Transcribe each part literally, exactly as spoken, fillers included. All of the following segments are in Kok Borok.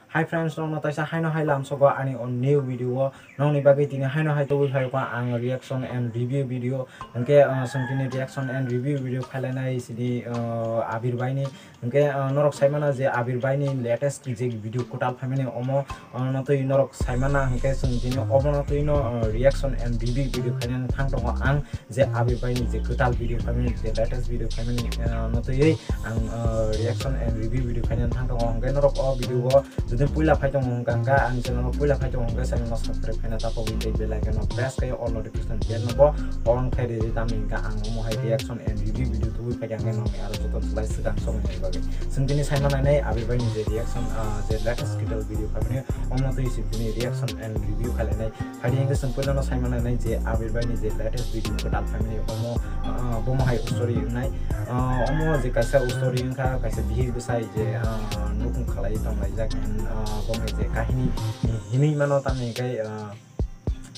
Hi friends, nokno taisa haino hai lamsogo ani o new video o. Nokni bagwi tini haino hai tubui phai kha ang reaction and review video. Hwnkhe, ah, chwng tini reaction and review video khailai nai sini, ah, Abir bai ni. Hwnkhe, ah, norok sai mano je Abir bai ni latest je video kwtal phaimani omo, ah, no twi norok sai mana, hwnkhe chwng tini obo no twi no, ah, reaction and review video khainani thang tongo ang. Je Abir bai ni je kwtal video phaimani, je latest video phaimani, ah, no twiwi ang, ah, reaction and review video khaina thang tongo. Hwnkhe norok o video o jodi puila phai tongo hwnkha, hwnkha ani channel o puila phai tongo hwnkhe channel no subscribe khaina tapogwi tei bell icon no press khai all notification bell no bo on khai ridi, tamni hwnkha ang omo hai reaction and review video tubui phai kha hwnkhe nokni aro joto slai swkang songni bagwi. Chwng tini sai manai nai Abir bai ni je reaction, ah, je latest kwtal video phaimani omo twi chwng tini reaction and review khailai nai. Phaidi hwnkhe chwng puilano sai manai nai je Abir bai ni je latest video kwtal phaimani omo, ah, bomo hai story wngnai. Ah, omo je kaisa story wngkha, kaisa bihik bwsai je, ah, nukhung khalai tonglaijak, and, ah, bomo je kahini hinwi mano, tamni hwnkhe, ah,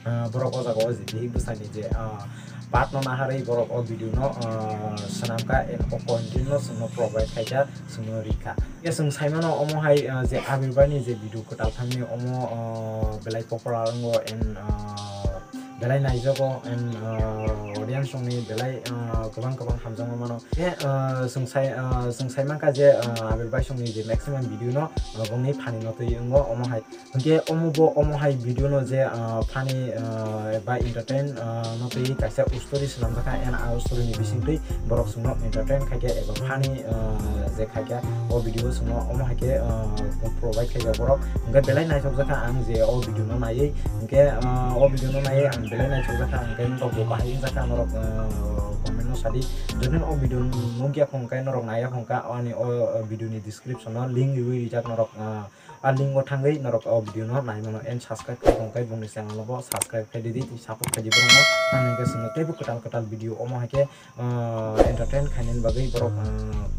ah, borok o jaga o je bihik bwsai ni je, ah, part no naharwi borok o video no, ah, swnamkha, and o content no chwngno provide khaikha. Chwngno rikha. Hwnkhe chwng saimano omo hai, ah, je Abir bai ni je video kwtal thangni omo, ah, belai popular wngo and, ah, belai naijago and, ah, audience rokni belai, ah, kwbang kwbang hamjakma mano. Hwnkhe, ah, chwng sai, ah, chwng saimankha je, ah, Abir bai songni je maximum video no, ah, bongni funny no twi wngo omo hai. Hwnkhe omo bo omo hai video no je, ah, funny, ah, ba entertain, ah, no twi kaisa story swnamjakha, and a story ni bisingtwi borok chwngno entertain khaikha eba funny, ah, je khaikha o video o chwngno omo haikhe, ah, provide khaikha borok. Hwnkhe belai naithokjakha ang je o video no naiwi, hwnkhe, ah, o video no naiwi ang belai naithokjakha, hwnkhe norok bo bahai wngjakha norok, ah, comment no sadi. Jodi o video nukya hwnkhe norok naiya hwnkha ani o, o video ni description o link riwi rijak norok, ah, A link o thangwi norok o video no nai mano, and subscribe khai tong khe bongni channel no bo subscribe khai di, di support khai di borok no. Nang hwnkhe chwngno teibo kwtal kwtal video omo haikhe, ah, entertain khainani bagwi borok, ah,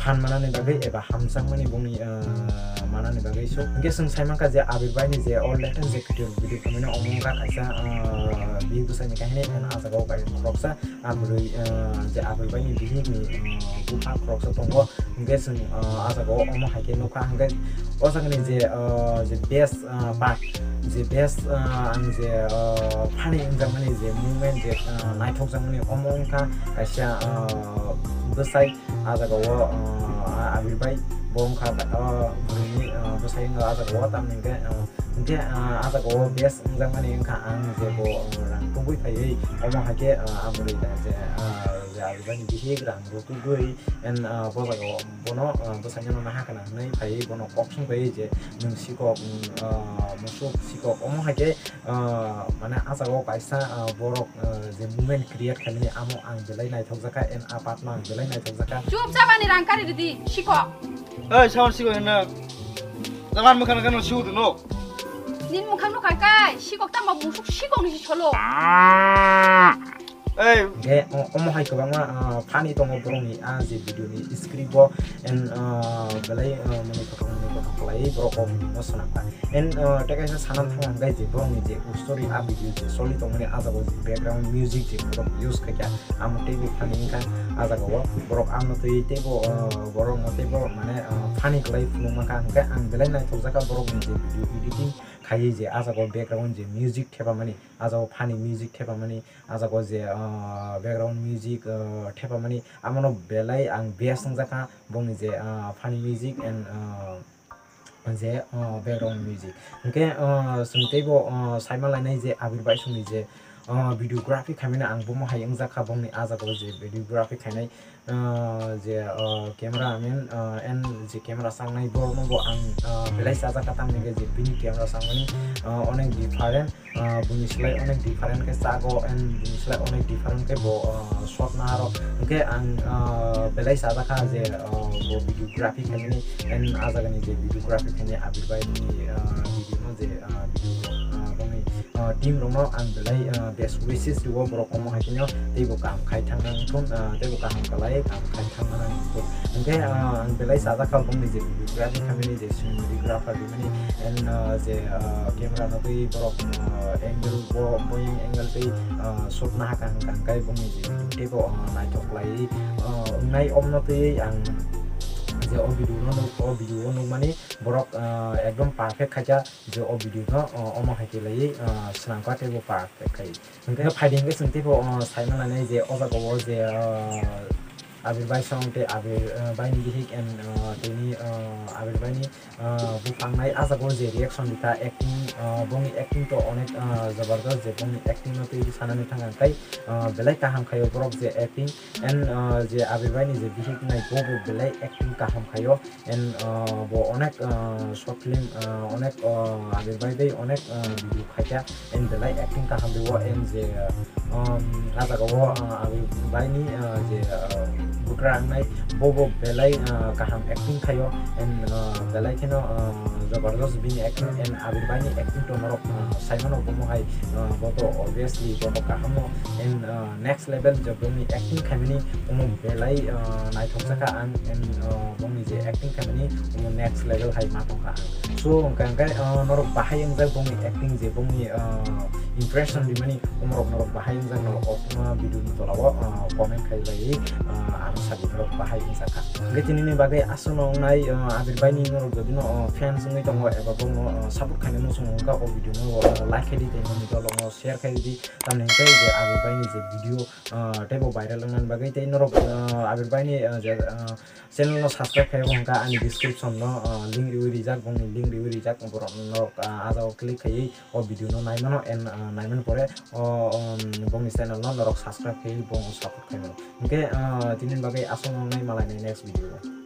phan manani bagwi eba hamjakmani bongni, ah, manani bagwi. So hwnkhe chwng sai mankha je Abir bai ni je all latest je video, video khaimani omo wngkha kaisa, ah, bihik bwsai ni kahini, and ah jaga o kaisa khoroksa Abri, ah, je Abri bai ni bihik ni, ah, bupha khoroksa tongo, hwnkhe chwng, ah, ah jaga o omo hai khe nukha, hwnkhe o jaga ni je, ah, je best, ah, part, je best, ah, ang je, ah, funny wngjakmani je moment je, ah, naithokjakmani omo wngkha kaisa, ah, bwsai ah jaga o, ah, Abir bai bo wngkha, ah, bwrwi ni, ah, bwsai wngkha ah jaga o, tamni hwnkhe, ah, Hwnkhe, ah, ah jaga o best wngjakmani wngkha ang je bo, ah, rang tubui phaiwi omo haikhe, ah, aboni da je, ah, je aboni bihik rang rw tubui and, ah, bo jaga o bono, ah, bwsai no naha kana hwnwi phaiwi bono kok song phaiwi je nwng sikok, mm, ah, musuk sikok omo haikhe, ah, mane ah jaga o kaisa, ah, borok, ah, je moment create khaimani amo ang belai naithokjakha and ah part no ang belai naithokjakha. Chup chabani rang kari ridi sikok. Oi, sawan sikok hwnna. Taman mokhan kano siu dino. Nin mukhang no kai kai, sikok tamo musuk sikok ni solo. Ei. Ge, o-, omo hai kwbangma, ah, funny tongo borokni, ah, je video ni script bo, and, ah, belai, ah, mwnwi kothok, mwnwi kothok kwlaiwi borok o video no swnamkha. And, ah, tei kaisa sanam thang hwnkhe je borokni je story, ah, video je soli tongmani, ah, jaga o je background music je borok use khaikha, amo teibo funny wngkha, ah, jaga o borok ano twi teibo, ah, borok no teibo, mane, ah, funny kwlai phunuk mankha, hwnkhe ang belai naithokjakha borokni je video editing khaiwi je ah jaga o background je music thepamani, ah jaga o funny music thepamani, ah jaga o je, ah, background music, ah, thepamani, amono belai ang best wngjakha bongni je, ah, funny music and, ah, je, ah, background music. Hwnkhe, ah, chwng teibo, ah, saima lainai je Abir bai songni je, ah, videography khaimani ang bomo hai wngjakha bongni ah jaga o je videography khainai. Ah, je, ah, camera man, ah, and je camera changnai borokno bo ang, ah, belai chajakha, tamni hwnkhe je bini camera changmani, ah, onek different, ah, buini slai onek different khe chago, and buini slai onek different khe bo, ah, shot naharok. Hwnkhe ang, ah, belai chajakha je, ah, bo videography khaimani, and ah jagani je videography khainai Abir bai ni, ah, video no je, ah, video, ah, boni ah, team rokno ang belai, ah, best wishes rwo, borok omo hai kheno teibo kaham khai thangna wngthun, ah, teibo kaham kwlai kaham khai thangna wngthun. Hwnkhe, ah, ang belai chajakha bongni je videography khaimani je cinematographer rimani and, ah, je, ah, camera no twi borok, ah, angle bo boyang angle twi, ah, shoot nahakha hwnkha hwnkhe bongni je teibo, ah, naithok kwlai, ah, wngnai, omono twiwi ang je O video no nuk, o video o nukmani borok, ah, ekdom perfect khaikha je o video no, ah, omo hai khe laiwi, ah, swnamkha tei bo perfect khai. Hwnkhe phaidi hwnkhe chwng teibo, ah, saimannai je o jaga o je, ah, Abir bai song tei Abir, ah, bai ni bihik and, ah, tini, ah, Abir bai ni, ah, buphangnai a jaga o je reaction rikha acting, ah, bongni acting to onek, ah, jabardast je bongni acting no tei sanani thang ang tei, ah, belai kaham khaio borok je acting and, ah, je Abir bai ni je bihik nai bo bo belai acting kaham khaio. And, ah, bo onek, ah, short film, ah, onek, ah, Abir bai bai onek, ah, video khaikha and belai acting kaham rio and je, um, a jaga o, ah, Abir bai ni, ah, je, ah, bwkra wngnai bo bo belai, ah, kaham acting khaio and, ah, belai kheno, ah, jabardast bini acting and Abir bai ni acting to norok, ah, saimano bomo hai, ah, bo to obviously bo to kaham no and, ah, next level je bongni acting khaimani omo belai, ah, naithok jakha ang and, ah, bongni je acting khaimani omo next level hai ma tongkha ang. So hwnkha hwnkhe, ah, norok bahai wngjak bongni acting je bongni, ah, impression rimani omorok norok bahai wngjak norok o, ah, video ni tola o, ah, comment khai lai, ah, ano sadi norok bahai wngjakha. Hwnkhe tini ni bagwi aswk no wngnai, ah, Abir bai ni norok jodi no, ah, fans wngwi tongo eba bongno, ah, support khainai muchung wngkha o video no, ah, like khai di tei nini dolok no share khai di. Tamni hwnkhe je Abir bai ni je video, ah, teibo viral wngnani bagwi tei norok, ah, Abir bai ni, ah, je, ah, channel no subscribe khai hwnkha ani description no, ah, link riwi rijak, bongni link riwi rijak, borok norok, ah, a jaga o click khaiwi o video no naimano and, ah, naimani pore o, um, bongni channel no norok subscribe khaiwi bongno support khaimano. Hwnkhe, ah, tini bagwi aswk no wngnai, malai nai next video o.